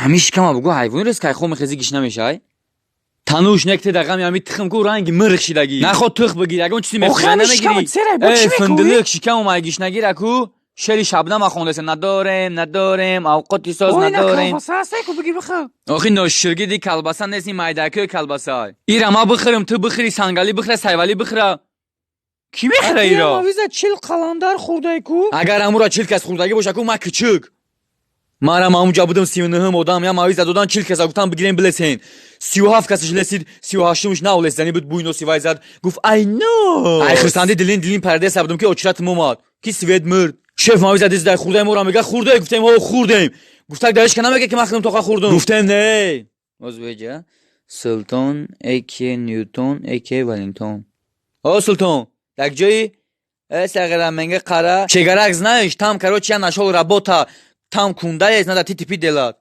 Ҳамин шикама бугӯ, ҳайвони рез, кайхо мехези, гиш намешай. Тануш некте да ғами ҳами тухм ку, ранги мирх шидагӣ. Наход тух бигир, ягон чизи Охи, мехӯра ҳами шикама намегирӣ. церай, бо Э, чӣ мекӯӣ? Финдилик, шикамам ай гишнагира ку. Шери Шабнама хондеса: надорем, надорем, авқоти соз Ой, на надорем. Колбаса ҳастай ку, бигир, бихӯр. Охи, ноширгиди, колбаса нест, ин майдакӯи колбаса. Ира ма бихӯрам, ту бихӯри, Сангалӣ бихӯра, Сайвалӣ бихӯра. Кӣ мехӯра иро? Мавиза 40 қаландар хӯрдай ку. Агар амура 40 кас хӯрдагӣ боша ку, ма кичик. Марам ҳамунҷа будам, 39-ум одам, я мавиза додан, 40 каса гуфтам, бигирем, билесен. 37 касаш лесид, 38-умш наолесзани буд, бӯи носи вай зад. Гуфт: «Ай но». Ай хурсандӣ дилин дилин пардаеса будам, ки очиратм омад. Ки свет мурд. Шеф мавиза диздай хӯрдаи моро мега, хӯрдаи, гуфтем: «О, хӯрдем». Гуфтак даришка намега, ки ман худам тоқа хӯрдум. Гуфтем: «Не». Озбеҷа. Султон, эке Ньютон, эке Валентон. О, Султон, так ҷои э сағираменга қара. Чегарак знаешь, там, короче, я нашел работа. Там кунда есть, надо ТТП делать.